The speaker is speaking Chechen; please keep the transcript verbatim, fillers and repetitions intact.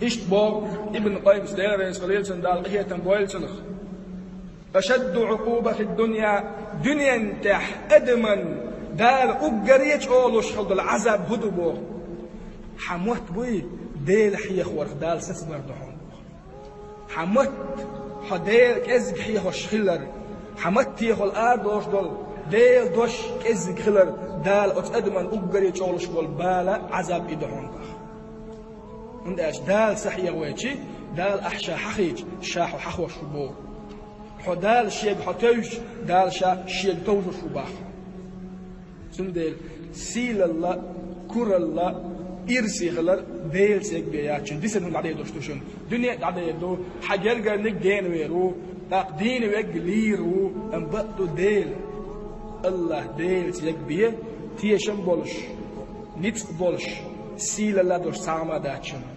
Иштта боху Ибн Къаййима, Дела реза хуьлийла цунна, Дала къинхетам бойла цунах: «Ашадду Ӏукъуба фид-дунья», дуьнен тӀехь адаман Дала уггаре а чӀогӀа луш хила долу Ӏазаб хӀун ду боху? Хьан мотт буй Дела хьехорах Дала сацамар ду хьуна боху. Хьан мотт, хьо Дела кӀезиг хьехош хилар, хьан маттехула арадолуш долу Делан дош кӀезиг хилар, Дала оцу адаман уггаре а чӀогӀа луш болу бала, Ӏазаб и ду хьуна боху. ХӀунда аьлча Дала ца хьехавича, Дала ахь ша хьахийча, ша хьо хьахош ву боху. Хьо Дала шега хьо тевжча, Дала ша шега товжуш ву боху. Цундела сийлалла, куралла, ирсе хилар Делаца ягбе яц шуна. Дисина хӀума дӀадер долуш ду шуна. Дуьне а дӀадер ду, хьан гергарниг генавер ву, тӀаккха дийна верг лийр ву, амма бакъ ду Дела. АллахӀ Делаца ягбе, тешам болуш, ницкъ болуш, сийлалла долуш цхьа хӀума а дац шуна.